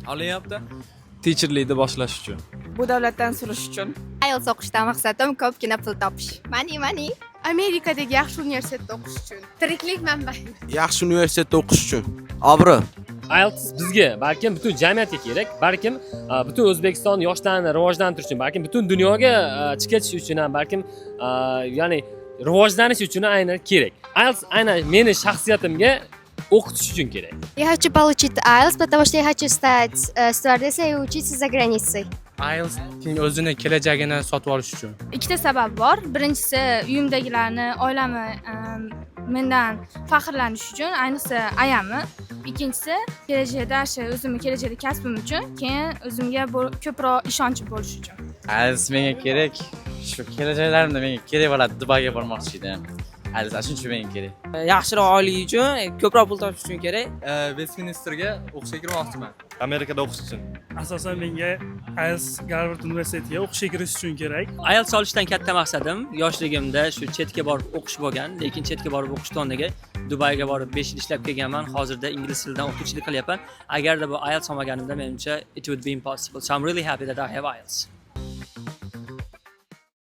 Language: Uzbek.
Olinyapti. Teacherlikni boshlash uchun. Bu davlatdan surish uchun. IELTS o'qishdan maqsadim ko'pgina pul topish. Money, money. Amerikadagi yaxshi universitetda o'qish uchun. Tiriklik manbai. Yaxshi universitetda o'qish uchun. Obro'. IELTS bizga, balkim butun jamiyatga kerak, balkim butun O'zbekiston yoshlarni rivojlantirish uchun, balkim butun dunyoga chiqatish uchun ham, balkim ya'ni rivojlanish uchun aynan kerak. IELTS aynan meni shaxsiyatimga o'qitish uchun kerak. Я хочу получить IELTS, потому что я хочу стать стюардессой и учиться за границей. IELTS o'zini kelajagini sotib olish uchun. Ikkita sabab bor. Birinchisi, uyimdagilarni, oilamni mendan faxrlanish uchun, ayniqsa ayamni. Ikkinchisi, kelajakda shu o'zimni kelajakda kasbim uchun, keyin o'zimga ko'proq ishonchim bo'lishi uchun. IELTS menga kerak. Shu kelajaklarimda menga kerak bo'ladi. Dubayga bormoqchi edim. IELTS shuning uchun menga kerak. Yaxshiroq oylik uchun, ko'proq pul topish uchun kerak. Westminsterga o'qishga kirmoqchiman. Amerikada o'qish uchun. Asosan menga IELTS Garvard universitetiga o'qishga kirish uchun kerak. IELTS olishdan katta maqsadim yoshligimda shu chetga borib o'qish bo'lgan, lekin chetga borib o'qish o'rniga Dubayga borib 5 yil ishlab kelganman. Hozirda ingliz tilidan o'qituvchilik qilyapman. Agarda bu IELTS olmaganimda, menimcha, it would be impossible. So I'm really happy that I have IELTS.